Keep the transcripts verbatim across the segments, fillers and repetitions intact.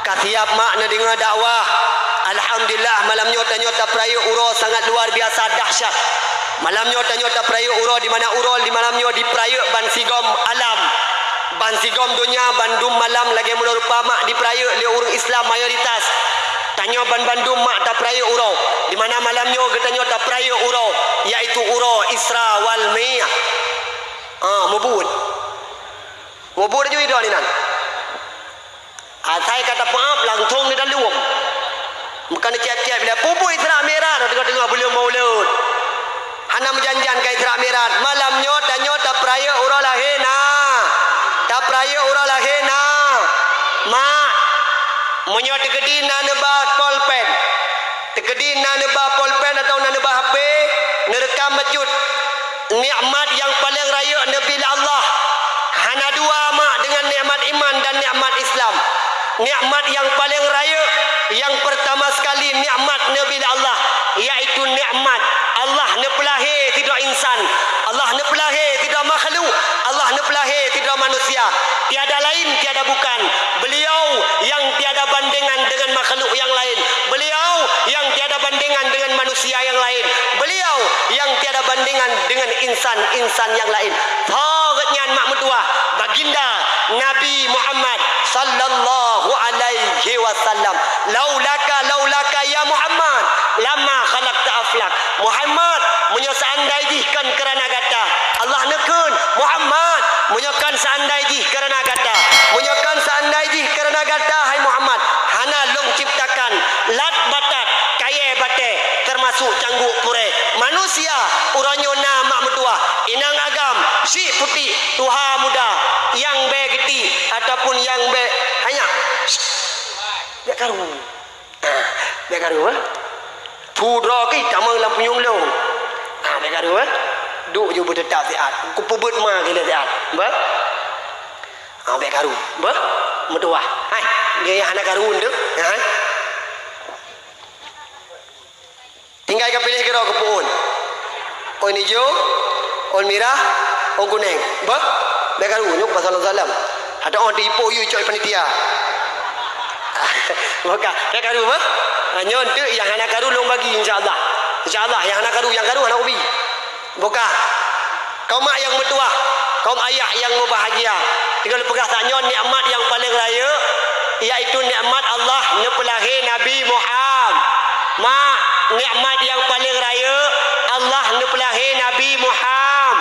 Tiap mak neudeungoe dakwah, alhamdulillah, malam nyoe tanyoe tapeurayeuk uroe sangat luar biasa dahsyat. Malam nyoe tanyoe tapeurayeuk uroe di mana uroe di malam nyoe dipeurayeuk bansigom alam. Bansigom donya bandum malam lagée meurupa mak dipeurayeuk lé ureuëng Islam mayoritas. Tanyoe ban bandum mak tapeurayeuk uroe, di mana malam nyoe geutanyoe tapeurayeuk uroe, yaitu uroe Isra wal Mi'raj. Ah, mubuet. Mubuet ju idon inan. Asai ka tapeuab langsong di dalam. Bukan ciab-ciab bila pubuet Isra Mi'raj teungoh-teungoh buleuen Maulud. Hana meujan-jan ka Isra Mi'raj. Malam nyoe tanyoe tapeurayeuk uroe lahé na. Tapeurayeuk uroe lahé na. Mak, meunyoe teukeudi na neuba polpen. Teukeudi na neuba polpen atau na neuba H P, neureukam bacut. Nikmat nyang paleng rayeuk neubri lé Allah. Hana dua mak deungon nikmat iman dan nikmat Islam. Nikmat nyang paleng rayeuk, nyang peurtama sekali nikmat neubri lé Allah, yaitu nikmat Allah neupeulahé sidroe insan, Allah neupeulahé sidroe makhluk, Allah neupeulahé sidroe manusia. Tiada lain, tiada bukan. Beliau yang tiada bandingan dengan makhluk yang lain. Beliau yang tiada bandingan dengan manusia yang lain. Beliau yang tiada bandingan dengan insan-insan yang lain. Tho geuhnyan mak meutuwah, Baginda Nabi Muhammad sallallahu alaihi wasallam. Laulaka, laulaka ya Muhammad, lama khalaqtu aflak. Muhammad, meunyoe seandai jih kon keurana gata, Allah neukheun, Muhammad, meunyoe kon seandai jih keurana gata, meunyoe kon seandai jih keurana gata, hai Muhammad, hana lôn ciptakan lat batat, kayée batée, teumasuk cangguek purée. Manusia, uroe nyoe na mak meutuwah, inong agam, syiek putik, tuha muda, nyang bée geuti, ataupun nyang bée, hai nyan. Bék karu. Ah, bék karu, eh? Pudroe ki tamong lam punyueng lôn. Ah, bék karu, eh? Duek ju beuteutap siat. Kupeubuet ma gila siat. Bah? Ah, bék karu. Bah? Meutuwah. Hai, dia yang hana karu tu. Hai. Tinggai ka piléh keudroe keu puon. Ôn ijo, ôn mirah, ôn kunéng. Bah? Bék karu, nyoe pasal salam. Ada orang tipu you cok panitia. Bukan, bék karu, bah? Ha, nyoe teuk nyang hana karu lôn bagi, insya Allah. Insya Allah, nyang hana karu, nyang karu hana ubi. Bukan. Kaum mak nyang meutuwah, kaum ayah nyang meubahagia. Tinggai lôn peugah tanyoe nikmat nyang paleng rayeuk, yaitu nikmat Allah neupeulahé Nabi Muhammad. Mak, nikmat nyang paleng rayeuk, Allah neupeulahé Nabi Muhammad.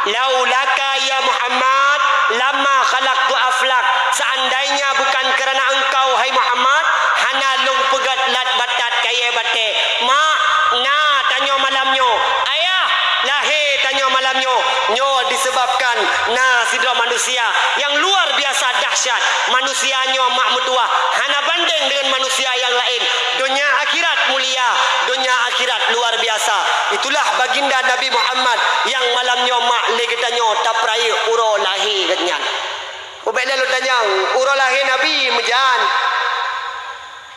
Laulaka ya Muhammad, lama khalaqtu aflak. Seandainya bukan kerana engkau, hai Muhammad, hana lôn peugét lat batat kayée batée. Mak, na tanyoe malam nyoe. Ayah, lahé tanyoe malam nyoe. Nyoe disebabkan na sidroe manusia nyang luar biasa dahsyat. Manusia nyoe mak meutuwah, hana bandeng deungon manusia nyang laén. Donya akhirat mulia, donya akhirat luar biasa. Itulah baginda Nabi Muhammad nyang malam nyoe mak lé geutanyoe tapeurayeuk uroe lahé geuhnyan. Ubek lé lôn tanyong, uroe lahé Nabi meujan?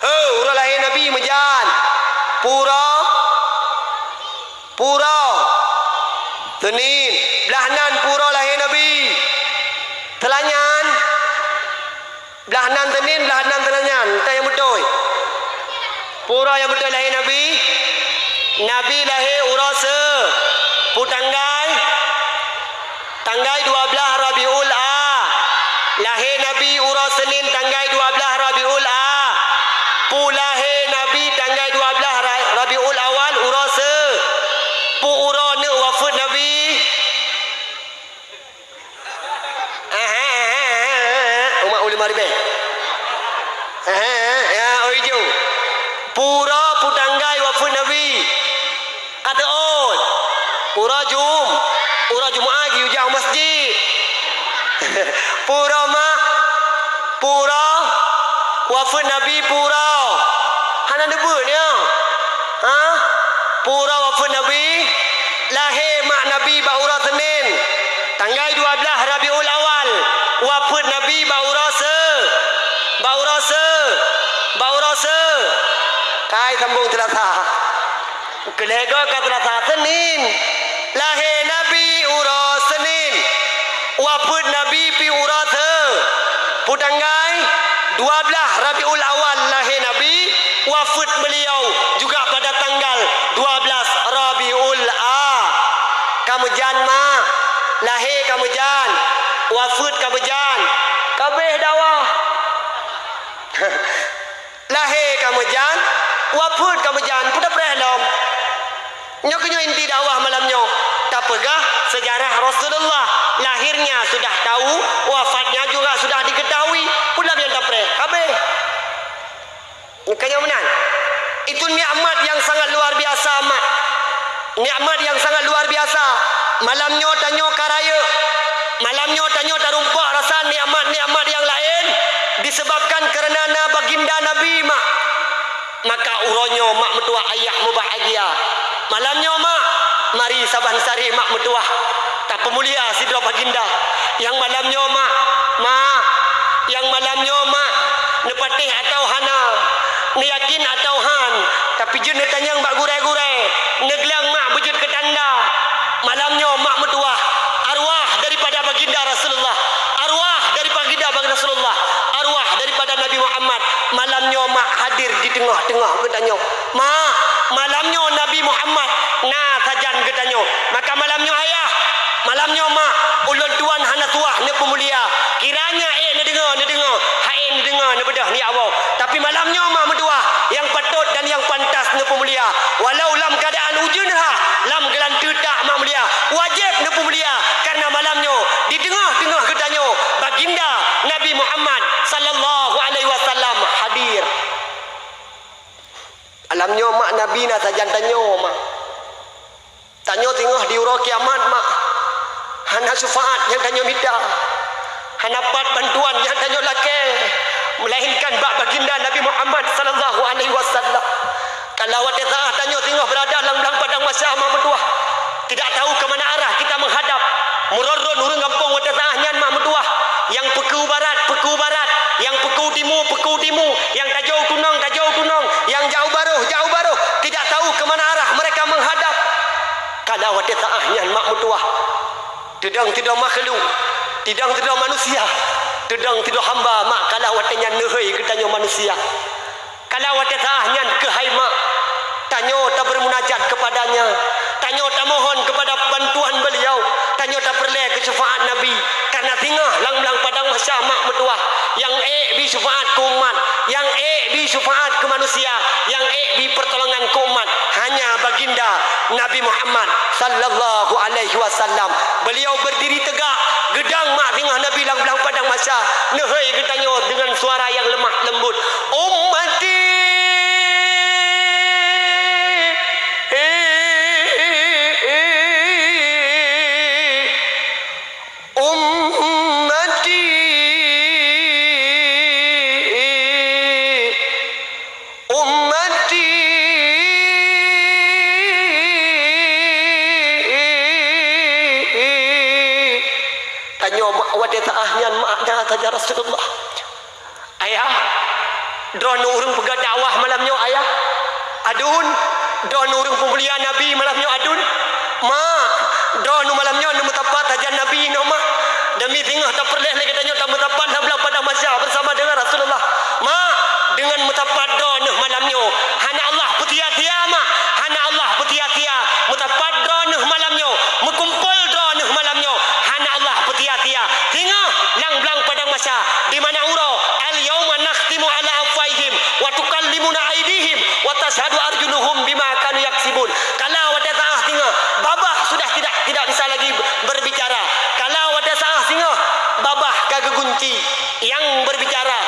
Heu, uroe lahé Nabi meujan? Pura? Pura? Seunin. Blaih nan pura lahé Nabi? Seulanya. Blaih nan Seunin, blaih nan Seulanya. Entah nyang beutôi. Pura nyang beutôi lahé Nabi? Nabi lahé uroe seu-, peue tanggai? Tanggai dua blaih Rabiul A. Lahé Nabi uroe Seunin tanggai dua blaih Rabiul A. Peue lahé Nabi tanggai dua blaih Ra-, Rabiul Awal uroe seu-, peue uroe neuk wafeuet Nabi? Aha, aha, aha, aha. Umat ulama ribée. Aha, aha, ya, oi jo. Pura peue tanggai wafeuet Nabi? Ka teuôt. Pura Jum-, pura Jumat geujak u masjid. Pura ma-, pura wafeuet Nabi pura. Hana neubeuet nyoe. Ha? Pura wafeuet Nabi, lahé mak Nabi bak uroe Seunin. Tanggai dua blaih Rabiul Awal, wafeuet Nabi bak uroe seu-, bak uroe seu-, bak uroe seu-, kai sambung Seulasa. Keu lhée goe ka Seulasa, Seunin. Lahé Nabi uroe Seunin. Wafeuet Nabi pi uroe seu-, peue tanggai? Dua belas Rabiul Awal lahé Nabi, wafeuet beliau juga pada tanggal dua belas Rabiul A. Ka meujan, Mak. Lahé ka meujan, wafeuet ka meujan. Ka abéh dakwah. Lahé ka meujan, wafeuet ka meujan, peue tapreh lom. Nyoe keuh nyoe inti dakwah malam nyoe. Tapeugah sejarah Rasulullah, lahirnya sudah tahu, wafatnya juga sudah diketahui. Peue lom nyang tapreh? Ka abéh. Nyoe keuh nyoe meunan. Itu nikmat yang sangat luar biasa, Mak. Nikmat yang sangat luar biasa. Malam nyoe tanyoe ka rayeuk. Malam nyoe tanyoe tarumpok rasa nikmat-nikmat yang laén disebabkan karena na baginda Nabi, Mak. Maka uroe nyoe mak meutuwah ayah mubahgia. Malam nyoe mak, mari saban saré mak meutuwah tapeumulia sidroe baginda. Nyang malam nyoe mak, mak, nyang malam nyoe mak, neupatéh atawa hana, neuyakin atawa han, tapi jeuet neutanyong bak gurée-gurée, neuglang mak beujeuet keu tanda. Malam nyoe mak meutuwah, arwah daripada baginda Rasulullah, arwah dari baginda Rasulullah, arwah daripada Nabi Muhammad, malam nyoe mak hadir di teungoh-teungoh geutanyoe. Mak, malam nyoe Nabi Muhammad na sajan geutanyoe. Maka malam nyoe ayah, malam nyoe mak, ulôn tuan hana suah neupeumulia. Kiranya ék neudeungoe, neudeungoe, han ék neudeungoe, neubeudôh nibak woe. Tapi malam nyoe mak meutuwah, nyang patôt dan nyang pantas neupeumulia. Walau lam keuadaan ujeuen ha, lam geulanteue tak mak mulia, wajéb neupeumulia, karena malam nyoe di teungoh-teungoh geutanyoe baginda Nabi Muhammad sallallahu alaihi wasallam hadir. Malam nyoe mak, Nabi na sajan tanyoe mak. Tanyoe singoh di uroe kiamat mak. Hana syufaat nyang tanyoe mita. Hana pat bantuan nyang tanyoe lakée, melainkan bak baginda Nabi Muhammad sallallahu alaihi wasallam. Kalau watée saát tanyoe singoh beurada lam blang padang mahsyar mak meutuwah, tidak tahu ke mana arah kita menghadap. Meurot-rot ureuëng gampông watée saát nyan mak meutuwah, nyang peukeue barat, peukeue barat, nyang peukeue timu, peukeue timu, nyang tajok tunong, tajok tunong, nyang jak u barôh, jak u barôh, tidak tahu ke mana arah mereka menghadap. Kalau watée saát nyan mak meutuwah, teudong sidroe makhluk, teudong sidroe manusia, teudong sidroe hamba mak, kalau watée nyan neuhôi geutanyoe manusia. Kalau watée saát nyan keuhai mak, tanyoe tabeurmunajat keupada-Nya, tanyoe tamohon keupada bantuan beuliau, tanyoe tapeureulée keu syufaat Nabi. Karena singoh lam blang padang mahsyar mak meutuwah, nyang ék bi syufaat keu umat, nyang ék bi syufaat keu manusia, nyang ék bi peurtolongan keu umat, hanya baginda Nabi Muhammad sallallahu alaihi wasallam. Beliau berdiri tegak, geudong mak singoh Nabi lam blang padang mahsyar, neuhôi geutanyoe deungon suara nyang leumah leumbot, "Ummati, ummati, ummati." Tanyoe mak watée saát nyan mak na sajan Rasulullah. Ayah, droeneuh ureuëng peugah dakwah malam nyoe ayah. Aduen, droeneuh ureuëng peumulia Nabi malam nyoe aduen. Mak, droeneuh malam nyoe neumeusapat sajan Nabi nyoe mak. Demi singoh tapeureulée lé geutanyoe tameusapat lam blang padang mahsyar bersama dengan Rasulullah. Mak, deungon meusapat droeneuh malam nyoe, hana Allah peusia-sia mak, hana Allah peusia-sia. Meusapat droeneuh malam nyoe, meukumpol droeneuh malam nyoe, hana Allah peusia-sia. Singoh lam blang padang mahsyar, di mana uroe, "Al-yauma nakhtimu ala afwahihim wa tukallimuna aidihim wa tashhadu arjuluhum bima kanu yaksibun." Kalau watée saát singoh, babah sudah tidak, tidak bisa lagi berbicara. Kalau watée saát singoh, babah ka geugunci, nyang berbicara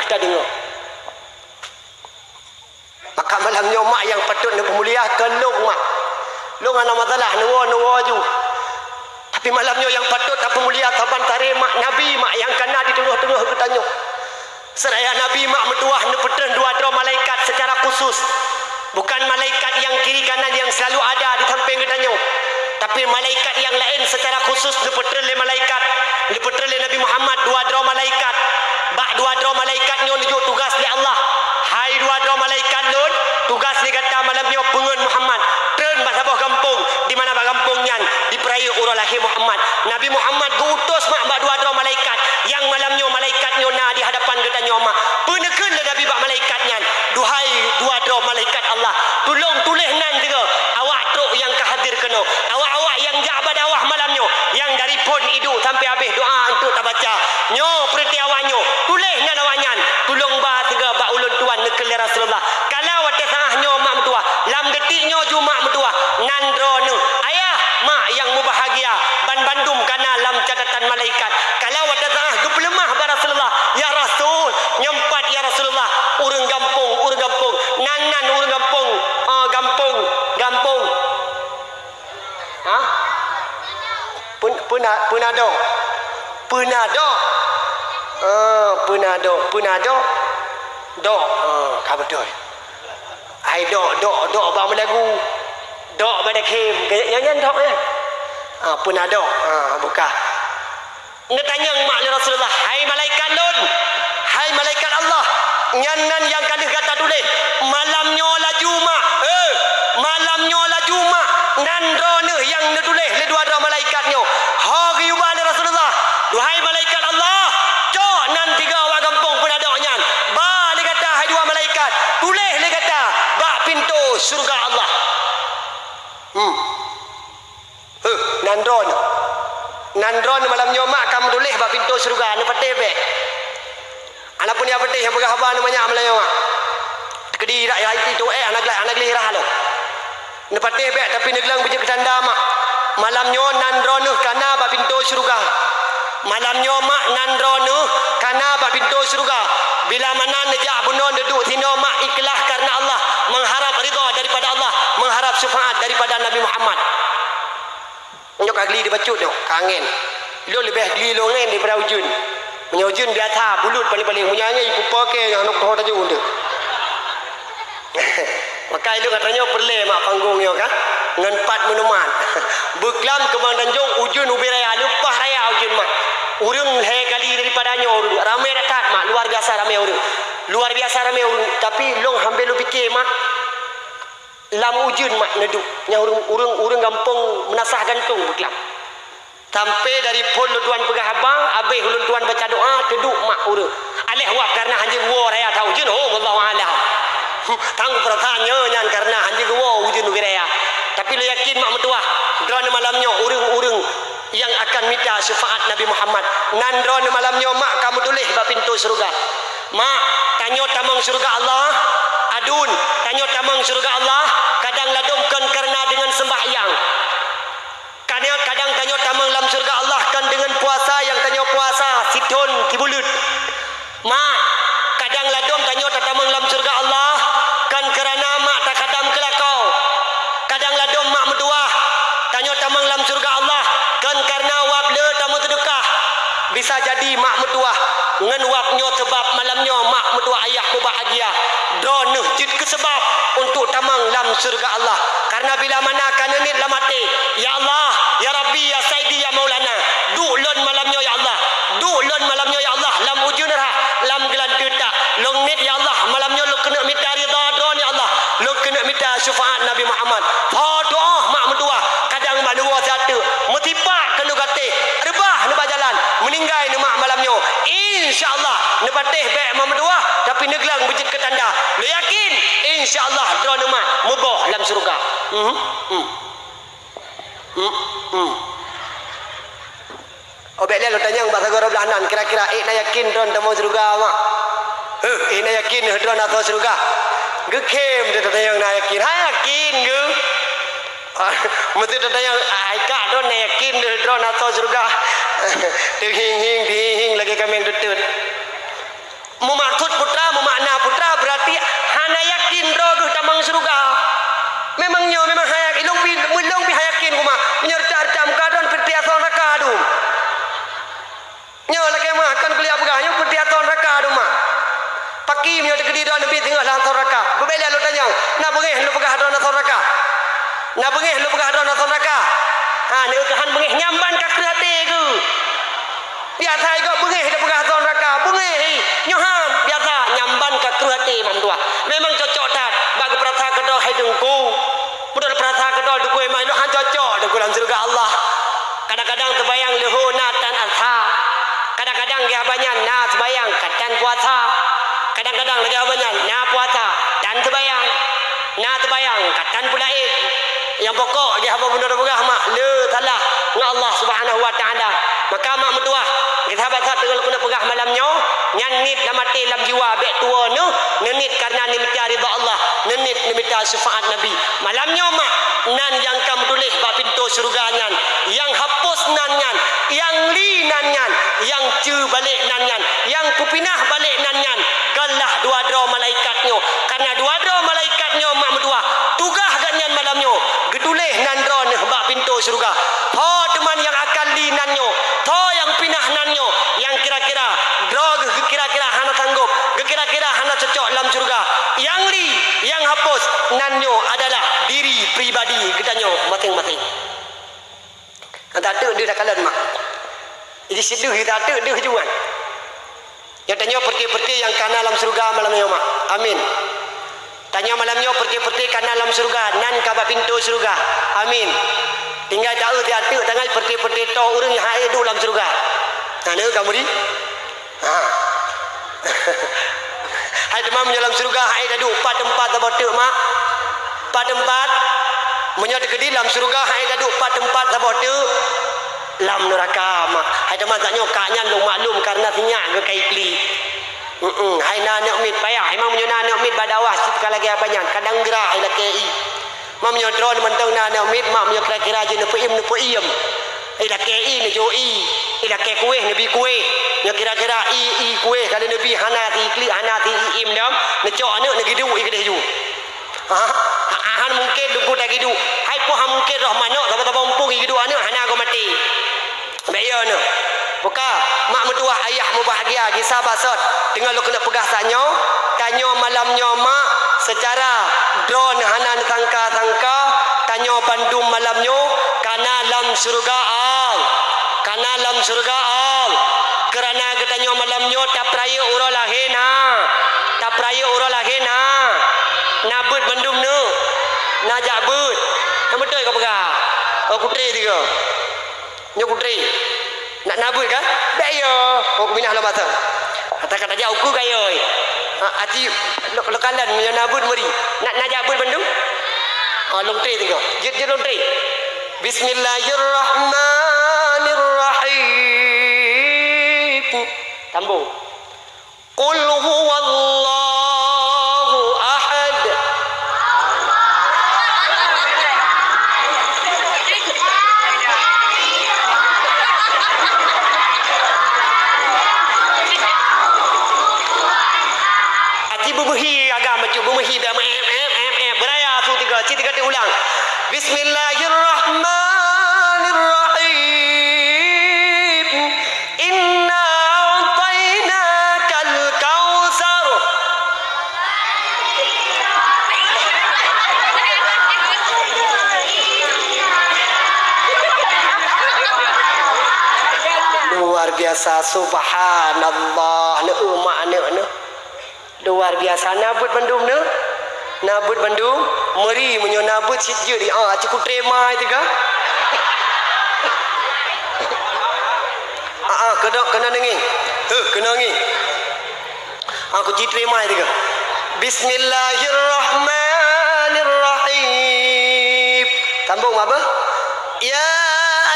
Tadeungoe. Maka malam nyoe mak nyang patut neupeumulia keu lôn mak. Lôn hana masalah, neuwoe, neuwoe ju. Tapi malam nyoe nyang patut tapeumulia saban taré mak, Nabi mak nyang kana ditudoh-tudoh geutanyoe. Seuraya Nabi mak meutuwah neupeutrön dua droe malaikat secara khusus. Bukan malaikat nyang kiri kanan nyang selalu ada di sampéng geutanyoe. Tapi malaikat nyang laén secara khusus neupeutrön lé malaikat, neupeutrön lé Nabi Muhammad dua droe malaikat. Bak dua droe malaikat nyoe neujok tugas lé Allah. Hai dua droe malaikat lôn, tugas lé gata malam nyoe peungeut Muhammad. Trön bak saboh gampông, di mana bak gampông nyan dipeurayeuk uroe lahé Muhammad. Nabi Muhammad geu-utus mak bak dua droe malaikat, nyang malam nyoe malaikat nyoe na di hadapan geutanyoe mak. Peue neukheun lé Nabi bak malaikat nyan, "Duhai dua droe malaikat Allah, tulông tuléh nan sigoe awak trok nyang ka hadir keunoe, awak-awak nyang jak bak dakwah malam nyoe, nyang dari phon iduek sampoe habéh doa eunteuk tabaca. Nyoe peureuté awak nyoe, tuléh nan awak nyan, tulông ba sigoe bak ulôn tuan," neukheun lé Rasulullah. Kalau watée saah nyoe mak meutuwah, lam detik nyoe ju mak meutuwah, nan droeneuh, ayah, mak nyang mubahgia, ban bandum kana lam catatan malaikat. Kalau watée saah geupeuleumah bak Rasulullah, "Ya Rasul, nyoe pat ya Rasulullah, ureuëng gampông, ureuëng gampông, nan, nan ureuëng gampông, eh, gampông, gampông." Ha? Peun-, peuna-, peunado. Peunado. Ah, peunado, peunado. Dok. Ah, ka beutôi. Hai dok, dok, dok bak meulagu. Dok bak dakhem. Nyan, nyan dok nyan. Ah, peunado. Ah, buka. Neutanyong mak lé Rasulullah, "Hai malaikat lôn, hai malaikat Allah, nyan nan nyang ka lheueh gata tuléh malam nyoe laju mak, eh, malam nyoe laju mak, nan droeneuh nyang neutuléh lé dua droe malaikat nyoe." Ho geuyue ba lé Rasulullah, "Duhai malaikat Allah, cok nan tiga awak gampông peunado nyan, ba lé gata hai dua malaikat, tuléh lé gata bak pintoe syeuruga Allah." Hmm. Heuh, nan droeneuh. Nan droeneuh malam nyoe mak ka meutuléh bak pintoe syeuruga, neupatéh bék. Ana pun nyang patéh nyang peugah haba nyoe manyak malam nyoe mak. Keudi rak yai itu éh hana gleh, hana gleh rah lom. Neupatéh bék tapi neuglang beujeuet keu tanda mak. Malam nyoe nan droeneuh kana bak pintoe syeuruga. Malam nyoe mak nan droeneuh kana bak pintoe syeuruga. Bila mana neujak bunoe neuduek sinoe mak ikhlas karena Allah, mengharap ridha daripada Allah, mengharap syafaat daripada Nabi Muhammad. Nyoe ka gli dibacut nyoe, ka angén. Lôn leubeh gli lôn angén daripada ujeuen. Meunyoe ujeuen biasa, bulut paléng-paléng. Meunyoe angén, ipupo kée nyoe, hana kutoh tajok deuh. Maka ilôn atra nyoe peureulée mak panggong nyoe ka, ngon pat meunuman. Beuklam keumang Tanjong, ujeuen ubé raya, leupah raya ujeuen mak. Ureuëng lhée kali daripada nyoe ureuëng. Ramé that mak, luar biasa ramé ureuëng. Luar biasa ramé ureuëng. Tapi lôn hambé lôn pike mak. Lam ujeuen mak neuduek, nyang ureuëng, ureuëng, ureuëng gampông Meunasah Gantong beuklam. Sampoe dari phon lôn tuan peugah haba, abéh ulôn tuan baca doa, teuduek mak ureuëng. Aléh wab karena hanjeuet woe raya that ujeuen, oh, wallahu a'lam. Tang peurasaan nyoe nyan karena hanjeuet woe ujeuen ubé raya. Tapi lôn yakin mak meutuwah, droeneuh malam nyoe ureuëng-ureuëng nyang akan mita syafaat Nabi Muhammad. Nan droeneuh malam nyoe mak ka meutuléh bak pintoe syeuruga. Mak, tanyoe tamong syeuruga Allah, aduen, tanyoe tamong syeuruga Allah, kadang ladôm kon kareuna deungon seumbahyang. Kadang, kadang tanyoe tamong lam syeuruga Allah kon deungon puasa nyang tanyoe puasa sithon sibuleuen. Mak, kadang ladôm tanyoe tatamong lam syeuruga Allah kon kareuna mak takhadam keu lakoe. Kadang ladôm mak meutuwah, tanyoe tamong lam syeuruga Allah kon kareuna wab le tameuseudeukah. Bisa jadi mak meutuwah ngon wab nyoe seubab malam nyoe mak meutuwah ayah mubahgia. Droeneuh cit keu seubab untuk tamong lam syeuruga Allah. Kareuna bila mana ka neuniet lam até, "Ya Allah, ya Rabbi, ya Saidi, ya Maulana, duek lôn malam nyoe ya Allah, duek lôn malam nyoe ya Allah, lam ujeuen rhah, lam geulanteue that. Lôn niet ya Allah, malam nyoe lôn keuneuk mita ridha Droeneuh ya Allah, lôn keuneuk mita syafaat Nabi Muhammad." Ho doa mak meutuwah, kadang bak neuwoe siat teuk, meusipak keu neugatéh, reubah neuba jalan, meuninggai neumak malam nyoe. Insya Allah, neupatéh bék mak meutuwah, tapi neuglang beujeuet keu tanda. Lôn yakin, insya Allah, droeneuh mak muboh lam syeuruga. Mhm. Hmm. Hmm. Hmm. Oh, bék lé lôn tanyong bak sagoe blah nan, kira-kira ék na yakin droeneuh tamong syeuruga, mak? Heuh, ék na yakin droeneuh asoe syeuruga? Geukhém teu tatanyong na yakin. Ha, yakin geu. Meuseu tatanyong, ai ka droeneuh na yakin droeneuh asoe syeuruga. Teuhing-hing, teuhing-hing lagée kaméng teuteuet. Meumaksud putra, meumakna putra, beurati hana yakin droe geuh tamong syeuruga. Memang nyoe, memang hana yakin, lôn pih, lôn pih hana yakin kumat. Meunyoe reutak-reutak muka droe, peureulée asoe neuraka dum. Nyoe lakée meuah kon kuliah peugah, nyoe peureulée asoe neuraka dum mak. Paki meunyoe teukeudi droe neubi teungoh lam asoe neuraka. Beubelée lôn tanyong, na beungéh lôn peugah droe asoe neuraka? Na beungéh lôn peugah droe asoe neuraka? Ha, neukeuhan beungéh nyan ban ka kreueh até geuh. Biasa igoe beungéh teupeugah asoe neuraka, beungéh, nyoe han, biasa, nyan ban ka kreueh até mak meutuah. Memang cocok that, bak geupeurasa keudroe hai Teungku. Beudôh peurasa keudroe Teungku, memang nyoe han cocok Teungku lam syeuruga Allah. Kadang-kadang seubayang leuhô na tan asa. Kadang-kadang geuh banyan na seubayang ka tan puasa. Kadang-kadang lagée banyan na puasa tan seubayang. Na teubayang ka tan peulaén. Nyang pokok jih haba bunoe teupeugah mak le salah ngon Allah Subhanahu wa Taala. Maka mak meutuah, geusabat that teungoh keuneuk peugah malam nyoe, nyan niet lam até lam jiwa bék tuwoe neuh, neuniet kareuna neumita ridha Allah, neuniet neumita syafaat Nabi. Malam nyoe mak, nan nyang ka meutuléh bak pintoe syeuruga nyan, nyang hapus nan nyan, nyang li nan nyan, nyang cue balék nan nyan, nyang peupinah balék nan nyan, Keulah dua droe malaikat nyoe, kareuna dua droe malaikat nyoe mak meutuah, tugaih geuhnyan malam nyoe geutuléh nan droeneuh bak pintoe syeuruga. Soe teuma nyang akan li nan nyoe, soe nyang pinah nan nyoe, nyang kira-kira droe geuh kira-kira hana sanggop, geukira-kira hana cocok lam syeuruga. Nyang li, nyang hapus nan nyoe adalah diri pribadi geutanyoe maséng-maséng. Nyang tateuk deuh takalon mak. Jadi sideuh tateuk deuh juan. Nyang tanyoe peureté-peureté nyang kana lam syeuruga malam nyoe mak. Amin. Tanyoe malam nyoe peureté-peureté kana lam syeuruga nan ka bak pintoe syeuruga. Amin. Tinggai taeu tateuk tangai peureté-peureté toh ureuëng nyang hai duek lam syeuruga. Nah, neu ka muri? Ha. Hai teuma meunyoe lam syeuruga hai taduek pat teumpat saboh teuk mak? Pat teumpat? Meunyoe teukeudi lam syeuruga hai taduek pat teumpat saboh teuk? Lam neuraka mak. Hai teuma tanyoe ka nyan lôn maklum kareuna sinyak geukai klik. Heeh, hai na aneuk miet payah. Memang meunyoe na aneuk miet bak dakwah cit ka lagée apa nyan, kadang geura hai lakée i. Meunyoe droeneuh mantong na aneuk miet mak, meunyoe kira-kira jih neupeuiem, neupeuiem. Ilakée i neujok i, ilakée kueh neubi kueh. Nyoe kira-kira i, i kueh ka lheueh neubi hana si iklik, hana si i im dom, neucok aneuk neugiduek i keudeh ju. Ha, ha, han mungken Teungku tagiduek. Hai peue han mungken roh manok saboh-saboh muphom i giduek aneuk hana goe maté. Bék yo neuh. Buka, mak meutuwah ayah mubahgia gisa basot. Teungoh lôn keuneuk peugah sak nyoe, tanyoe malam nyoe mak, seucara droeneuh hana neusangka-sangka, tanyoe bandum malam nyoe kana lam syeuruga Allah. Kana lam syeuruga Allah. Keurana geutanyoe malam nyoe tapeurayeuk uroe lahé na. Tapeurayeuk uroe lahé na. Na beuet bandum nyoe. Na jak beuet. Nyang beutôi ka peugah. Oh, kutré tiga. Nyoe kutré. Nak na beuet kan? Bék yo. Oh, kuminah lom ateueh. Kata-kata jak uku kayoi. Ha, aci lo-, lokalan nyoe na beuet meuri. Nak na jak beuet bandum? Ha, lôn tré tiga. Jeuet, jeuet lôn tré. Bismillahirrahmanirrahim. Sambung. Qul huwallahu ahad. Aci beumeuhi agam bacut, beumeuhi, beuh, em, em, em, em, beuraya su tiga, ci tiga teuulang. Bismillahirrahmanirrahim. Inna a'tainakal kautsar. Luar biasa, subhanallah, neueu mak aneuk nyoe. Luar biasa, na beuet bandum nyoe. Na beuet bandum, meuri meunyoe na beuet cit jeuet, ah, cit kutré mai teuga. Ah, ah, keunoe, keunoe neungieng. Heuh, keunoe ngieng. Ah, kuci tré mai teuga. Bismillahirrahmanirrahim. Sambung apa? Ya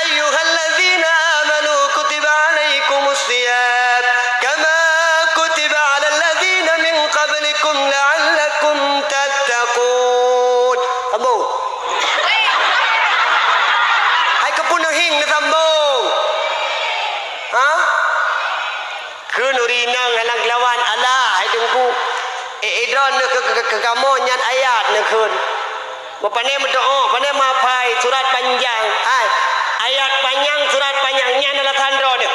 ayyuhalladzina amanu kutiba alaikumus siyam kama kutiba alal ladzina min qablikum la'allakum tattaqun. Sambung. Hai keupeue neuhieng neusambung? Ha? Keuneuk Inong hana geulawan Allah, hai Teungku. Eh, eh, droeneuh keu, keu, keu kamoe nyan ayat neukheun. Bak pane meudoa, pane meuhafai surat panjang. Hai, ayat panyang, surat panyang. Nyan alasan droeneuh.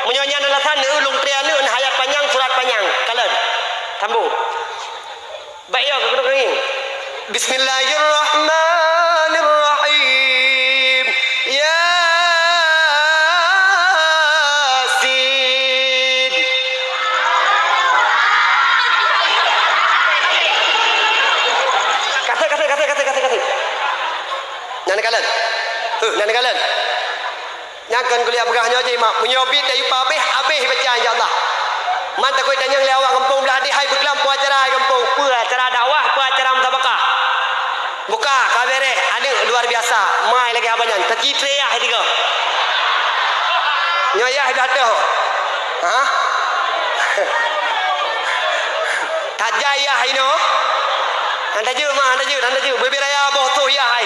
Meunyoe nyan alasan neuh, ulôn tri aneuëk, neuh ayat panyang, surat panyang. Kalon. Sambung. Baik, ya, keu keuneuk. Bismillahirrahmanirrahim. Yasin. Kasih, kasih, kasih, kasih, kasih, kasih. Nan kalon. Huh, nan kalon. Nyang kon kuliah peugah nyoe jih, mak. Meunyoe bit tayue pabeh, abeh baca, insya Allah. Man takot tanyong lé awak gampông blah deh, hai beuklam peue acara hai gampông, peue acara dakwah, peue acara musabakah. Buka, ka bereh, aneuk luar biasa. Mai lagèe haba nyan, teucitré yah tiga. Nyoe yah dah toh. Ha? Tajai yah inoe. Han tajeuet, mak, han tajeuet, han tajeuet. Bubé raya boh toh yah hai.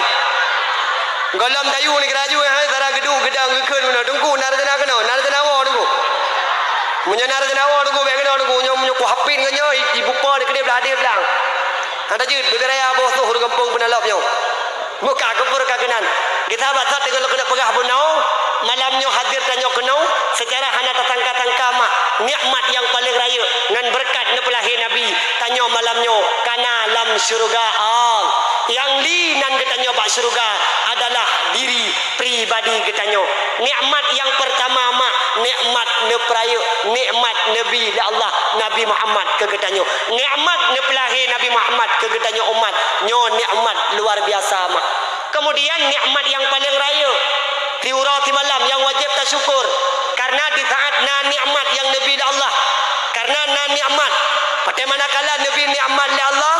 Gohlom tayue ni geuraju hai, sara geuduek geudang geukheun meunoe. Teungku, na rencana keunoe, na rencana woe Teungku. Meunyoe na rencana woe Teungku, bèk keunoe Teungku. Nyoe meunyoe kuhapin ngon nyoe, i, ibupa dikeudeh blah deh blang. Han tajeuet, bubé raya boh toh ureueng gampông peunoh lop nyoe. Buka kufur ka keunan. Geusahabat sat teungoh lôn keuneuk peugah bunoe, malam nyoe hadir tanyoe keunoe, seucara hana tasangka-sangka mak, nikmat nyang paleng rayeuk ngon beureukat neupeulahé Nabi, tanyoe malam nyoe kana lam syeuruga Allah. Nyang li nan geutanyoe bak syeuruga adalah diri pribadi geutanyoe. Nikmat nyang peurtama mak, nikmat neupeurayeuk, nikmat neubi lé Allah Nabi Muhammad keu geutanyoe. Nikmat neupeulahé Nabi Muhammad keu geutanyoe umat. Nyoe nikmat luar biasa mak. Keumudian nikmat nyang paleng rayeuk, siuroe simalam nyang wajéb tasyukur. Karena di saat na nikmat nyang neubi lé Allah, karena na nikmat, bagaimana kala neubi nikmat lé Allah,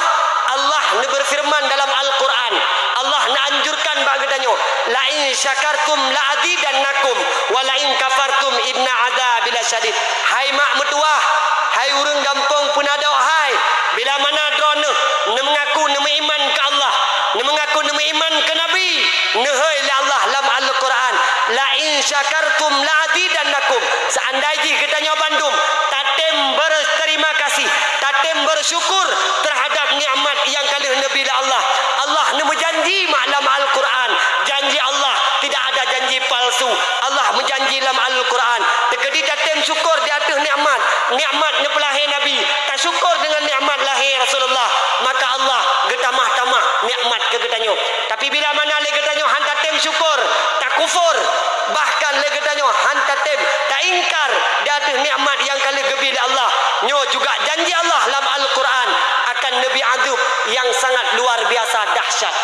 Allah neubeufeureuman dalam Al-Qur'an, Allah neuanjurkan bak geutanyoe, "La in syakartum la azidannakum, wa la in kafartum inna azabi lasyadid." Hai mak meutuwah, hai ureueng gampông Peunadok hai, bila mana droeneuh neumeungaku neumeuiman keu Allah, neumeuaku neumeuiman keu Nabi, neuhôi lé Allah lam Al-Qur'an, "La in syakartum la azidannakum." Seandai jih geutanyoe bandum tatem berterima kasih, tatem bersyukur terhadap nikmat nyang ka lheueh neubi lé Allah, Allah neumeujanji mak lam Al-Qur'an, janji Allah tidak ada janji palsu. Allah meujanji lam Al-Qur'an, teukeudi tatem syukur di ateueh nikmat, nikmat neupeulahé Nabi, tasyukur deungon nikmat lahé Rasulullah, maka Allah geutamah-tamah nikmat keu geutanyoe. Tapi bila mana lé geutanyoe han tatem syukur, takufur, bahkan lé geutanyoe han tatem taingkar di ateueh nikmat nyang ka lheueh geubi lé Allah, nyoe juga janji Allah lam Al-Qur'an akan neubi azab nyang sangat luar biasa dahsyat.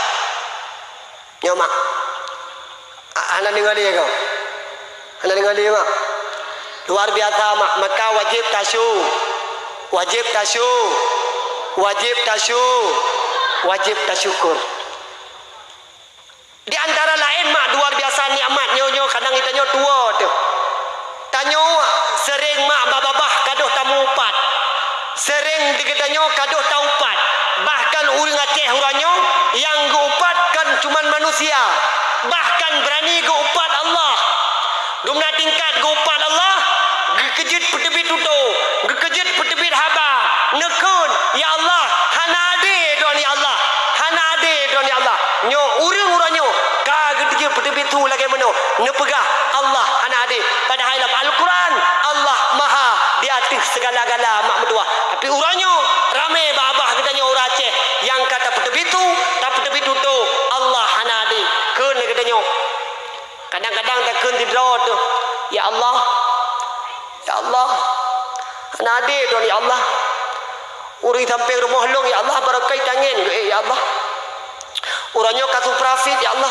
Nyoe mak. A-, hana deungoe lé kah? Hana deungoe lé mak? Luar biasa mak. Maka wajéb tasyu-, wajéb tasyu-, wajéb tasyu-, wajéb tasyukur. Di antara laén mak, luar biasa nikmat nyoe, nyoe kadang geutanyoe tuwoe teuh. Tanyoe seuréng mak bak babah ka deuh tameuupat. Seuréng di geutanyoe ka deuh taupat. Bahkan ureuëng Aceh uroe nyoe nyang geuupat kon cuman manusia, bahkan beurani geuupat Allah. Dumna tingkat geuupat Allah, geukeujeuet peuteubiet tutoe, geukeujeuet peuteubiet haba, neukheun, "Ya Allah, hana adé Droeneuh ya Allah, hana adé Droeneuh ya Allah." Nyoe ureuëng uroe nyoe ka geuteujeuet peuteubiet su lagée meunoe, neupeugah, "Allah hana adé." Padahai lam Al-Quran, Allah maha di ateueh segala-gala mak meutuwah. Tapi uroe nyoe ramé babah geutanyoe ureuëng Aceh nyang ka tapeuteubiet su, tapeuteubiet tutoe, Allah hana adé. Kheun lé geutanyoe. Kadang-kadang takheun sidroe teuh, "Ya Allah, ya Allah, hana adé Droeneuh ya Allah. Ureuëng sampéng rumoh lôn ya Allah, barokon tangen geuék ya Allah. Uroe nyoe ka suprafit ya Allah.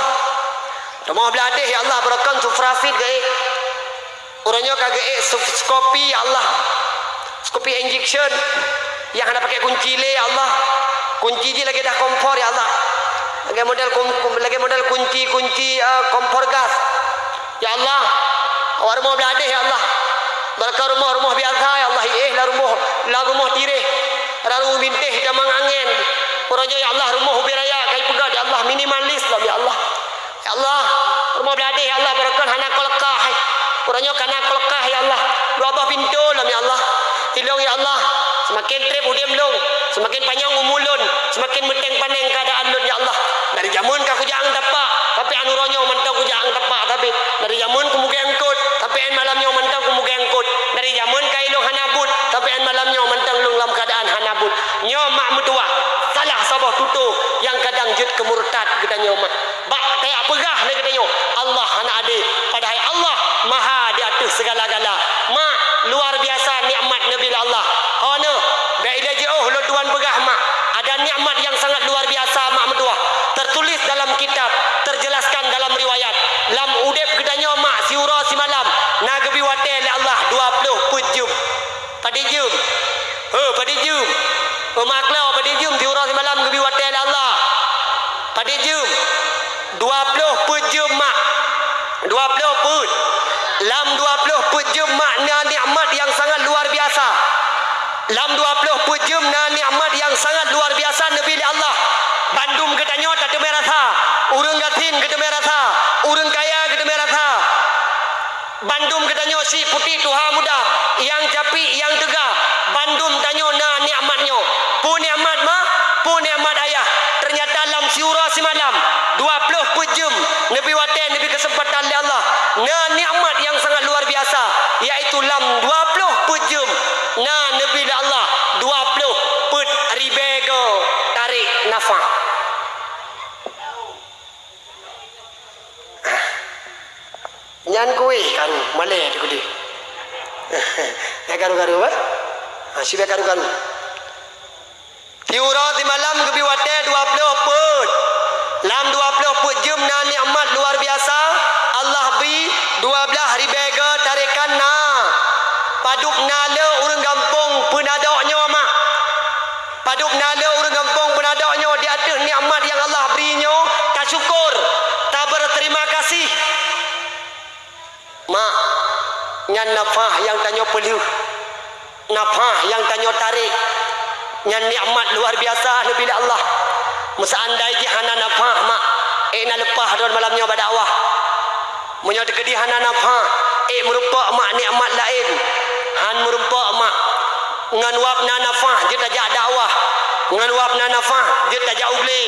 Rumoh blah deh ya Allah, barokon suprafit geuék. Uroe nyoe ka geuék sup-, sukopi ya Allah. Sukopi injection nyang hana pakai kunci lé ya Allah. Kunci jih lagée dah kompor ya Allah. Lagée model kum-, kum-, lagée model kunci-kunci, eh, kompor gas. Ya Allah, awak rumoh blah deh ya Allah. Barokon rumoh-rumoh biasa ya Allah, iéh lam rumoh, lam rumoh tiréh. Lam rumoh bintéh tamong angén. Uroe nyoe ya Allah, rumoh ubé raya ka ipeugét ya Allah, minimalis lom ya Allah. Ya Allah, rumoh blah deh ya Allah, barokon hana kulkas. Uroe nyoe ka na kulkas ya Allah. Dua boh pintoe lom ya Allah. Tilông, ya Allah, seumaken treb udeb lôn, seumaken panyang umu lôn, seumaken meuténg paneng keuadaan lôn, ya Allah. Dari jameun ka kujak ngon tapak, tapi an uroe nyoe mantong kujak ngon tapak, tapi dari jameun kumugée eungkôt, tapi an malam nyoe mantong kumugée eungkôt. Dari jameun ka ilông hana buet, tapi an malam nyoe mantong lôn lam keuadaan hana buet. Nyoe mak meutuwah, salah saboh tutoe nyang kadang jeuet keu murtad geutanyoe mak. Bak tajak peugah lé geutanyoe, Allah hana adé, padahai Allah maha di ateueh sigala-gala. Mak, luar biasa nikmat neubri lé Allah. Ho neuh, bék ilée jiôh lôn tuan peugah mak, ada nikmat nyang sangat luar biasa mak meutuwah. Tertulis dalam kitab, terjelaskan dalam riwayat. Lam udeb geutanyoe mak siuroe simalam na geubri watée lé Allah dua ploh peuet jeuem. Padit jeuem? Ho, padit jeuem? Ho, maklo padit jeuem siuroe simalam geubri watée lé Allah? Padit jeuem? Dua ploh peuet jeuem mak. Dua ploh peuet. Lam dua ploh peuet jeuem mak na nikmat nyang sangat luar biasa. Lam dua ploh peuet jeuem na nikmat nyang sangat luar biasa neubri lé Allah. Bandum geutanyoe tateumé rasa. Ureuëng gasien geuteumé rasa. Ureuëng kaya geuteumé rasa. Bandum geutanyoe syiek putéh tuha muda, nyang capiek, nyang teuga, bandum tanyoe na nikmat nyoe. Peue nikmat mak? Peue nikmat ayah? Teunyata lam siuroe simalam, dua ploh peuet jeuem, neubri watée, neubri keuseumpatan lé Allah, na nikmat nyang sangat luar biasa, yaitu lam dua ploh peuet jeuem na neubri lé Allah dua ploh peuet ribée goe tarék nafah. Nyan kueh karu, malée teuh keudeh. Bék karu-karu, bah? Ha, sibék karu-karu. Siuroe simalam geubri watée dua ploh peuet. Lam dua ploh peuet jeuem na nikmat luar biasa. Allah bri dua blaih ribée goe tarékan na. Padub na le ureuëng gampông Peunadok nyoe mak. Padub na le ureuëng gampông Peunadok nyoe di ateueh nikmat nyang Allah bri nyoe, tasyukur, tabeuteurimong gaséh. Mak, nyan nafah nyang tanyoe peuleueh, nafah nyang tanyoe tarék, nyan nikmat luar biasa neubri lé Allah. Meuseandai jih hana nafah mak, ék na leupah droe malam nyoe bak dakwah. Meunyoe teukeudi hana nafah, ék meurumpok mak nikmat laén. Han meurumpok mak. Ngon wab na nafah jeuet tajak dakwah. Ngon wab na nafah jeuet tajak u glé.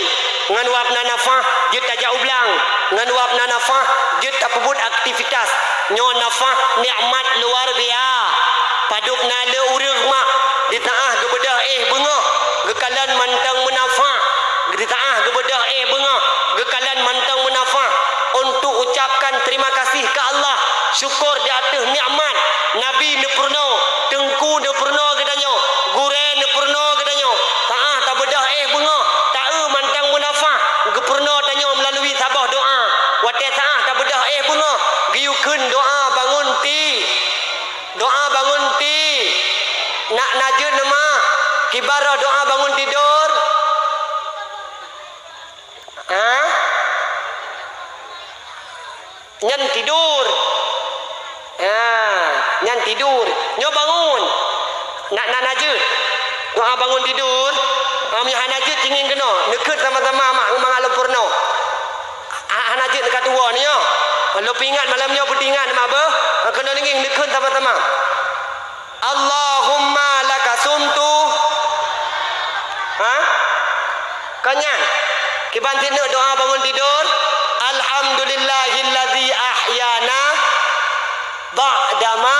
Ngon wab na nafah jeuet tajak u blang. Ngon wab na nafah jeuet tapeubuet aktivitas. Nyoe nafah nikmat luar biasa. Padub na le ureuëng mak, di teuah geubeudôh éh beungoh, geukalon mantong meunafah. Di teuah geubeudôh éh beungoh, geukalon mantong meunafah. Untuk ucapkan terima kasih keu Allah, syukur di ateueh nikmat. Nabi neupeurunoe, teungku neupeurunoe geutanyoe, gurée neupeurunoe geutanyoe. Teuah tabeudôh éh beungoh, taeu mantong meunafah, geupeurunoe tanyoe meulalui saboh doá. Watée teuah tabeudôh éh beungoh, geuyue kheun doá bangun ti. Doá bangun ti. Nak na jeuet nama? Kiban roh doá bangun tidur? Ha? Nyan tidur. Ha, nyan tidur. Nyoe bangun. Nak na na jeuet? Doá bangun tidur. Ha, meunyoe hana jeuet, cingin keunoe. Neukheun sama-sama mak mangat lom peurunoe. Ha, hana jeuet neuka tuwoe nyoe. Lôn peuingat malam nyoe, beuteuingat mak beuh. Ha, keunoe ngieng neukheun sama-sama. Allahumma laka sumtu. Ha? Kon nyan. Kiban sineuk doá bangun tidur. Alhamdulillahilladzi ahyana ba'dama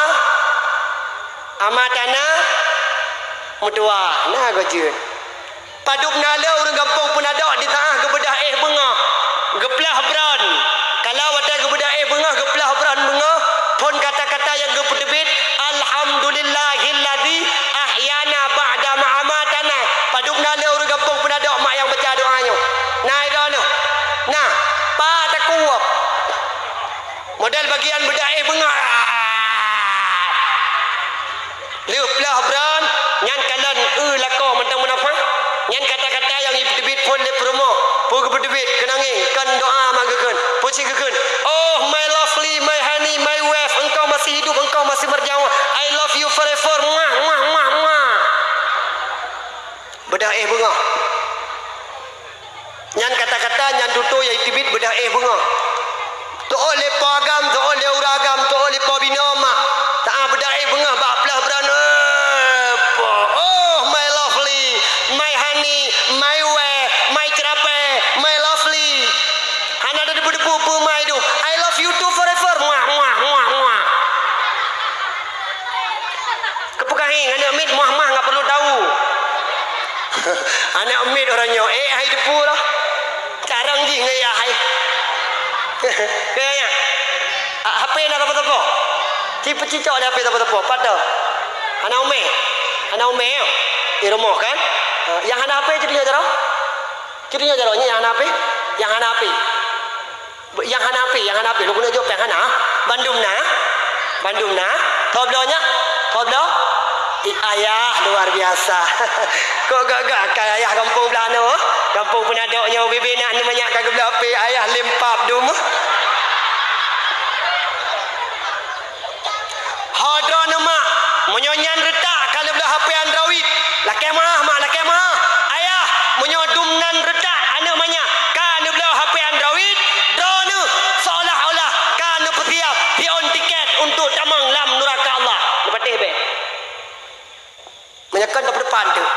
amatana. Meutuwah. Na goe jeuet. Padub na le ureuëng gampông Peunadok di teuah geubeudôh éh beungoh, geuplah bron. Kalau watée geubeudôh éh beungoh, geuplah bron beungoh, phon kata-kata nyang geupeuteubiet, "Alhamdulillahilladzi ahyana ba'da ma amatana." Padub na le ureuëng gampông Peunadok mak nyang baca doá nyoe. Na i droeneuh? Na, pat takue. Model bagian beudôh éh beungoh. Lheueh plah bron, nyan kalon eu lakoe mantong meunafah. Nyan kata-kata nyang jipeuteubiet phon lé peurumoh. Peue geupeuteubiet, keunong ngieng, kon doá mak geukheun. Peue cit geukheun, "Oh my lovely, my honey, my wife, engkau masih hidup, engkau masih berjawab. I love you forever. Muah, muah, muah, muah." Beudôh éh beungoh. Nyan kata-kata nyan tutoe nyang jiteubiet beudôh éh beungoh. Teuôt lé po agam, teuôt lé ureueng agam, teuôt lé po binoe mak. Teuôt beudôh éh beungoh bak plah bron. Aneuk miet meuah-meuah nggak perlu tahu. Aneuk miet orang nyoe, eh, hai depu lah. Carang jih ngai hai. Kaya nyan. Ah, H P na sapo-sapo. Ci peucicok di H P sapo-sapo. Pada. Hana umé. Hana umé, ya. Di rumoh kan? Ah, nyang hana H P ci tunyok jaroe. Ci tunyok jaroe nyan nyang hana H P. Nyang hana H P. Nyang hana H P, nyang hana H P, lôn keuneuk jaweueb nyang hana. Bandum na. Bandum na. Tobloe nyak. Tobloe. Ih, ayah luar biasa. Kok gak-gak akai ayah gampông blah nyoe? Gampông Peunadok nyoe bibina nyoe manyak ka geubloe H P, ayah lempap dum. Ho droeneuh mak, meunyoe nyan reutak ka neubloe H P Android, lakée meu'ah mak, lakée meu'ah. Ayah, meunyoe dum nan reutak aneuk manyak ka neubloe H P Android, droeneuh seolah-olah ka neupeusiab siôn tiket untuk tamong lam nuraka Allah. Neupatéh bèk. Meunyoe kon tapeudepan teuk.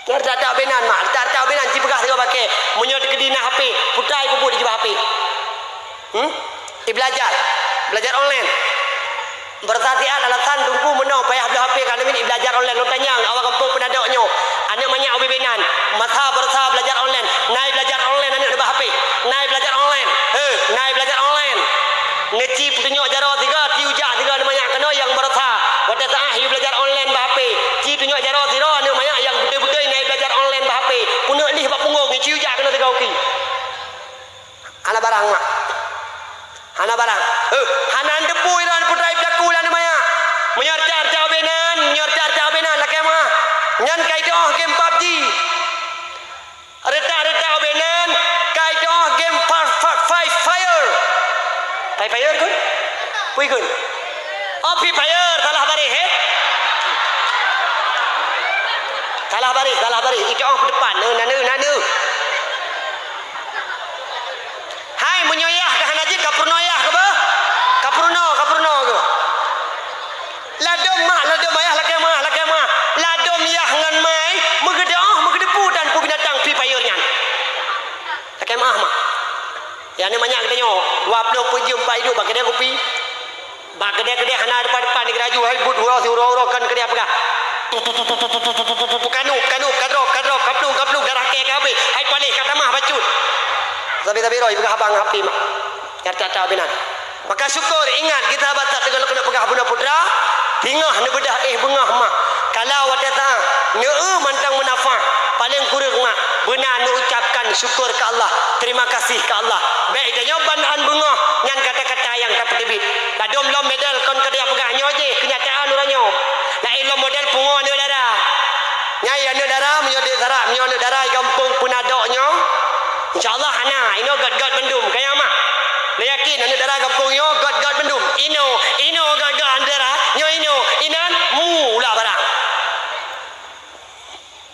Nyan reutak-reutak ubé nan mak, reutak-reutak ubé nan ci peugah sigoe bakée. Meunyoe teukeudi na H P, putai peubuet jibah H P. Hmm? Ibelajar. Belajar online. Beurasa siat alasan teungku meunoe payah bloe H P ka aneuk miet ibelajar online. Lôn tanyong awak gampông Peunadok nyoe. Aneuk manyak ubé nan. Masa beurasa belajar online. Na ibelajar online aneuk neubah H P. Na ibelajar online. He, na ibelajar online. Neuci peutunyok jaroe sigoe, ci ujak sigoe aneuk manyak keunoe nyang beurasa. Watée saát ibelajar online bak H P. Ci tunyok jaroe sidroe aneuk manyak nyang beutôi-beutôi na ibelajar online bak H P. Keuneuk lih bak punggong, ci ujak keunoe sigoe uki. Hana barang mak. Hana barang. Heuh, hana deupui droe putra peulaku lam manyak. Meunyoe reutak-reutak ubé nan, meunyoe reutak-reutak ubé nan, lakée meu'ah. Nyan ka iteu'oh game PUBG. Reutak-reutak ubé nan, ka iteu'oh game Fa-, Fa-, Free Fire. Free Fire kon? Pui kon? Oh, Free Fire, salah baréh, eh? Salah baréh, salah baréh. Iteu'oh peudepan. Eh, na neuh, na neuh. Hai, meunyoe yah ka hana jeuet, ka peurunoe yah keuh beuh? Ka peurunoe, ka peurunoe keuh. Ladôm mak, ladôm ayah, lakée meu'ah, lakée meu'ah. Ladôm yah ngon mai, meugeudeuh, meugeudeuh pu dan pu binatang Free Fire nyan. Lakée meu'ah mak. Ya, ni manyak geutanyoe, dua ploh peuet jeuem pat iduek bak keudè kupi. Bak keudè-keudè hana depan-depan di geuraju, hai, buet uroe si uroe-uroe kon keudè peugah. Peukanup, kanup, kadrop, kadrop, kaplong, kaplong, darah kèe ka habéh. Hai, paléh ka tamah bacut. Sabe-sabe roh ipeugah abang H P mah. Nyata-nyata binan. Maka syukur, ingat, geuh sahabat that teungoh lôn keuneuk peugah bunoe putra, singoh neubeudoh éh beungoh mah. Kalau watèe sa, neu-eu mantong meunafah, paleng kureueng mak, beuna neuucapkan syukur keu Allah, terima kasih keu Allah. Bèk tanyoe ban an beungoh, nyan kata-kata nyang ka peuteubiet. Ladôm lom medal kon keudeh peugah nyoe jih keunyataan uroe nyoe. Laén lom model pungo aneuk dara. Nyan aneuk dara, meunyoe dek sarak, meunyoe aneuk dara di gampông Peunadok nyoe, insya Allah hana, inoe göt-göt bandum, kaya mah. Lôn yakin aneuk dara gampông nyoe göt-göt bandum. Inoe, inoe göt-göt aneuk dara, nyoe inoe, inan, mu ulah barang.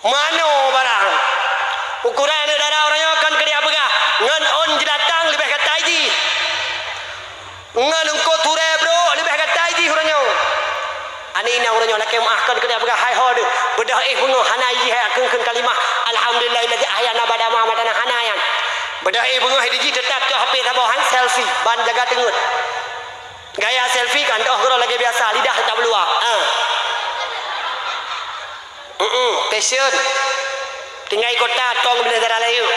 Manoe barang. Ukuran aneuk dara uroe nyoe kon keudeh peugah, ngon ôn jeulatang leubeh gatai jih. Ngon eungkôt turée brôk leubeh gatai jih uroe nyoe. Aneuk inong uroe nyoe lakèe meu'ah kon keudeh peugah hai ho deuh. Beudôh éh beungoh hana jih hai kheun-kheun kalimah, "Alhamdulillahilladzi ahyana ba'da ma amatana," hana nyan. Beudôh éh beungoh hai jih teutap cok H P saboh han selfie, ban jaga teungeut. Gaya selfie kan, oh, keudroe lagèe biasa, lidah teutap luwa. Ah. Mm-mm, passion. Tinggai kota tong beuneugara layeuk.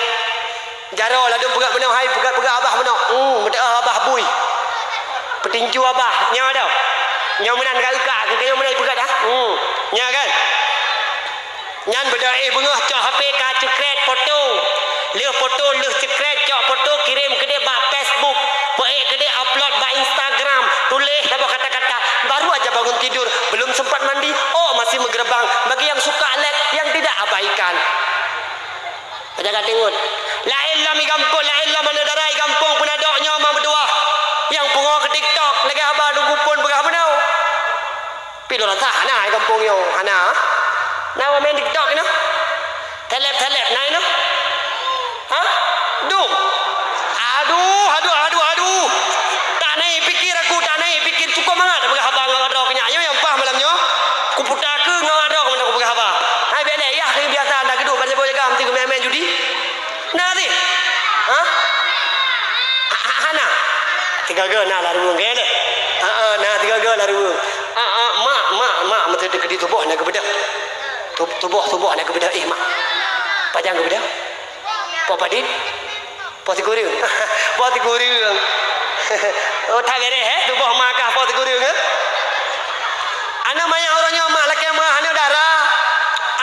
Jaroe ladôm peugah meunoe hai, peugah-peugah abah meunoe. Hmm, meudoa abah bui. Peutinju abah, nyoe dah. Nyoe meunan ka eukak, keu nyoe meunan peugah dah. Hmm, nyoe kan? Nyan beudôh éh beungoh cok H P ka ceukret foto. Lheueh foto, lheueh ceukret cok foto kirém keudeh bak Facebook. Peuék keudeh upload bak Instagram. Tuléh saboh kata-kata, "Baru aja bangun tidur, belum sempat mandi, oh masih menggerebang." Bagi yang suka like, yang tidak abaikan. Jaga teungeut. Laén lom i gampông, laén lom aneuk dara i gampông Peunadok nyoe ma meutuwah. Nyang pungo keu TikTok, lagèe haba Teungku Pon peugah meunoe. Pi lôn rasa hana i gampông nyoe, hana. Na ureueng main TikTok inoe? Telep-telep na inoe? Ha? Dum. Aduh, aduh, aduh, aduh. Tak naik pikir aku, tak naik pikir. Cukup mangat peugah haba ngon droe keu nyak nyoe nyang paih malam nyoe. Kuputa keu ngon droe keu peugah haba. Hai bèk lé, yah keu biasa anda geuduek ban leboe jaga meusti keu main-main judi. Na teuh? Ha? Ha, ha, hana. Tiga-tiga na larueng, kan? Ha, ha, na tiga-tiga larueng. Ha, ha, mak, mak, mak. Di tuboh na geubeudôh. Tu-, tuboh, tuboh na geubeudôh éh mak. Pajan geubeudôh? Po padit? Po sikureueng. Po sikureueng. Oh, that beureh, eh? Tuboh mak kah po sikureueng, eh? Aneuk manyak uroe nyoe mak lakée meu'ah aneuk dara.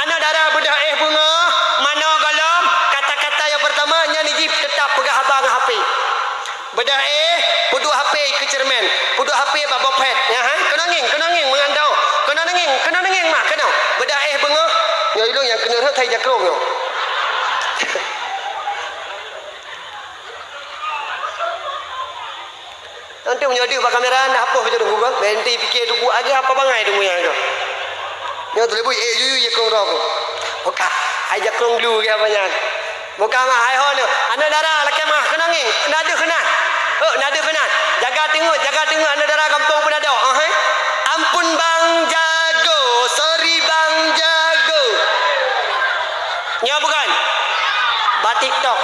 Aneuk dara beudôh éh beungoh, manoe gohlom, kata-kata nyang peurtama nyan jih teutap peugah haba ngon H P. Beudôh éh, peuduek H P keu ceureumen, peuduek H P bak bopet. Nyan, ha? Keunoe ngieng, keunoe ngieng meungan dong. Keunoe ngieng, keunoe ngieng mak, keunoe. Beudôh éh beungoh. Nyoe ilong nyang keuneuk rhot hai jakrong nyoe. Nanti meunyoe deuh bak kamera na hapus bacut Teungku kan. Benti pike Teungku agi apa bangai Teungku nyan tu. Nyoe teulebui éh yuyu ya kong rok. Buka. Hai jakrong dulu ke apa nyan. Buka mah hai ho nyoe. Aneuk dara lakée meu'ah keunoe ngieng. Na deuh keunan. Oh, na deuh keunan. Jaga teungeut, jaga teungeut aneuk dara gampông Peunadok. Oh, hai. Ampun Bang Jago, sorry Bang Jago. Nyoe bukan. Bak TikTok.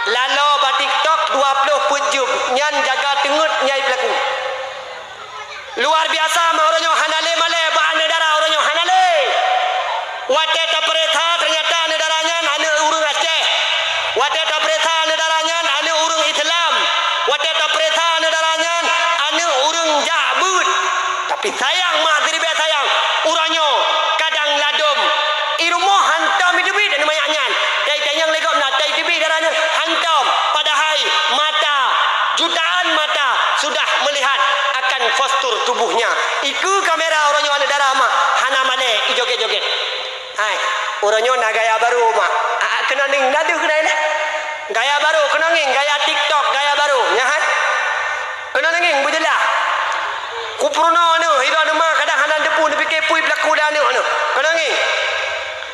Lalo bak TikTok dua ploh peuet jeuem, nyan jaga teungeut nyai peulaku. Luar biasa mak uroe nyoe hana lé malée bak aneuk dara uroe nyoe hana lé. Watée tapeuriksa teunyata aneuk dara nyan aneuk ureuëng Aceh. Watée tapeuriksa aneuk dara nyan aneuk ureuëng Islam. Watée tapeuriksa aneuk dara nyan aneuk ureuëng jak beuet. Tapi sayang mak siribée sayang, uroe nyoe kadang ladom. I rumoh hantom iteubiet aneuk manyak nyan. Tai tanyong lé gob na, tai teubiet dara nyan hantom. Padahai mata, jutaan mata sudah melihat akan postur tubuhnya. Ikeue kamera uroe nyoe aneuk dara mak hana malée ijoget-joget. Hai, uroe nyoe na gaya barô mak. Aa, keunoe ngieng na deuh keunoe lé. Gaya barô keunoe ngieng, gaya TikTok, gaya barô. Nyan hai. Keunoe ngieng beujeulaih. Kupeurunoe neuh, i droeneuh ma kadang hana neuteupeue neupike peue peulaku lé aneuk neuh. Keunoe ngieng.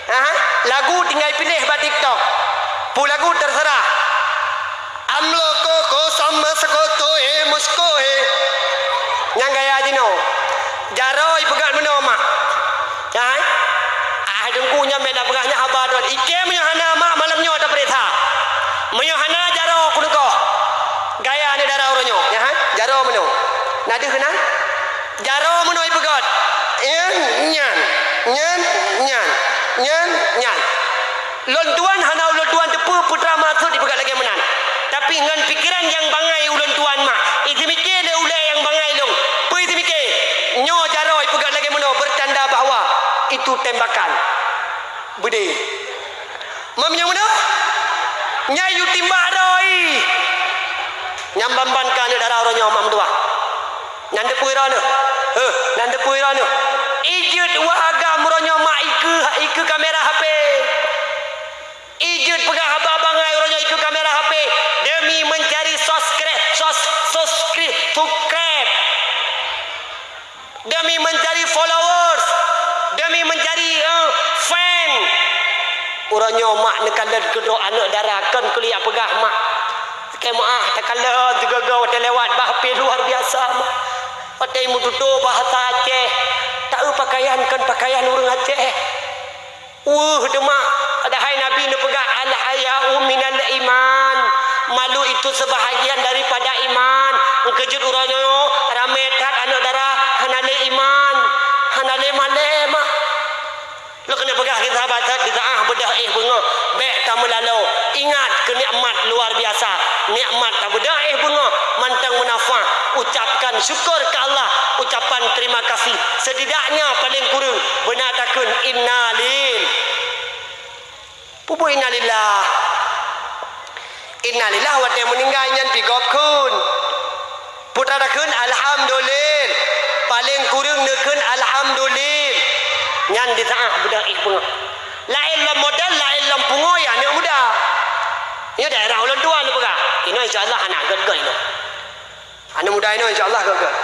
Aha, lagu tinggai piléh bak TikTok. Peue lagu terserah. Amloko ko sama sekoto e musko e. Nyang gaya jinoe. Jaroe ipeugah meunoe mak. Hai. Ah, Teungku nyan beda peugah nyan haba droe. Ike meunyoe hana mak malam nyoe tapeuriksa. Meunyoe hana jaroe keuneuk goh. Gaya aneuk dara uroe nyoe, nyan hai. Jaroe meunoe. Na deuh keunan? Jaroe meunoe ipeugöt. Nyan, nyan, nyan, nyan, nyan, nyan. Lôn tuan hana ulôn tuan teupeue peue teuma maksud ipeugöt lagèe meunan. Tapi ngon pikeran nyang bangai ulôn tuan mak, iseumiké lé ulèe nyang bangai lôn. Peue iseumiké? Nyoe jaroe ipeugöt lagèe meunoe bertanda bahwa itu tembakan. Beudé. Meunyoe meunoe, nyan yue timbak droe. Nyang ban-ban ka aneuk dara uroe nyoe mak meutuah. Nyan teupeue droeneuh. Heuh, nyan teupeue droeneuh. Ijeuet wah agam uroe nyoe mak ikeue, ikeue kamera H P. Ijeuet peugah haba bangai uroe nyoe ikeue kamera H P demi mencari soskre-, sos-, soskri-, subscribe. Demi mencari followers, demi mencari, eh, fan. Uroe nyoe mak neukalon keudroe aneuk dara kon keuliak peugah mak. Keu meu'ah takalon sigoe-goe watèe lewat bah pih luar biasa mak. Watèe meututoe bahasa Aceh, taeu pakaian kon pakaian ureueng Aceh. Weueh teuma, padahai Nabi neupeugah, "Al-haya'u minal iman." Malu itu sebahagian daripada iman. Meukeujeuet uroe nyoe ramé that aneuk dara hana lé iman, hana lé malèe mak. Lôn keuneuk peugah keu sahabat that, di saát beudôh éh beungoh, bèk tameulalo. Ingat keu nikmat luar biasa. Nikmat tabeudôh éh beungoh mantong meunafah. Ucapkan syukur keu Allah, ucapan terima kasih. Setidaknya paling kureueng beuna takheun innalil. Peue buet innalillah? Innalillah watèe meuninggai nyan pih gob kheun. Peue takheun alhamdulil. Paling kureueng neukheun alhamdulil. Nyan di saát beudôh éh beungoh. Laén lom modal, laén lom pungo ya aneuk muda. Nyoe daerah ulôn tuan lôn peugah. Inoe insya Allah hana göt-göt inoe. Aneuk muda inoe insya Allah göt-göt.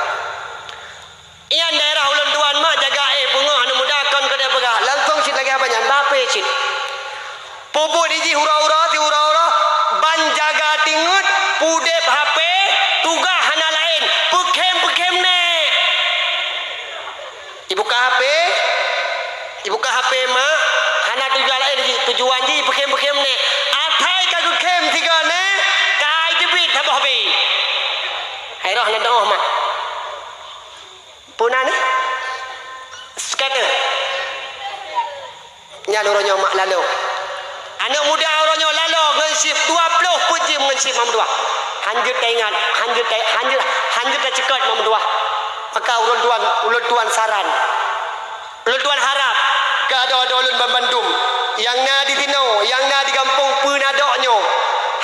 Nyan daerah ulôn tuan mak jaga éh beungoh aneuk muda kon keudéh peugah. Langsong cit lagèe haba nyan, bah H P cit. Peue buet jih uroe-uroe, siuroe-uroe, ban jaga teungeut, peudép H P, tugaih hana laén, peukhém-peukhém nèk. Ibuka H P, ibuka H P mak, hana tujuan laén jih, tujuan jih peukhém-peukhém nèk. Asai ka geukhém sigoe nèk, ka iteubiet saboh H P. Hai roh lôn tu'oh mak. Peue nan, eh? Nyan uroe nyoe mak lalo. Aneuk muda uroe nyoe lalo ngon chip, dua ploh peuet jeuem ngon chip mak meutuah. Hanjeuet taingat, hanjeuet ta-, hanjeuet, hanjeuet taceukot mak meutuah. Maka ulôn tuan, ulôn tuan saran. Ulôn tuan harab keu adoe-adoe lôn banmandum nyang na di sinoe, nyang na di gampông Peunadok nyoe,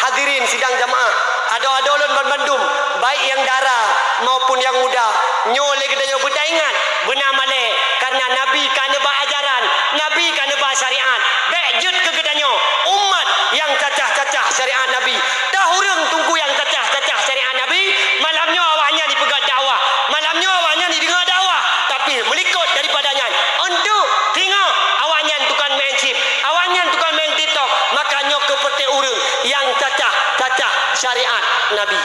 hadirin sidang jamaah, adoe-adoe lôn banmandum, baik nyang dara maupun nyang muda, nyoe lé geutanyoe beutaingat beuna malée, kareuna Nabi ka neuba ajaran, Nabi ka neuba syariat. Bék jeuet keu geutanyoe umat nyang cacah-cacah syariat Nabi. Tah ureuëng teungku nyang cacah-cacah syariat Nabi, malam nyoe awaknyan jipeugét dakwah, malam nyoe awaknyan jideungoe dakwah, tapi meulikot daripada nyan, untuk singoh awaknyan tukang main chip, awaknyan tukang main TikTok, maka nyoe keupeureuté ureuëng nyang cacah-cacah syariat Nabi.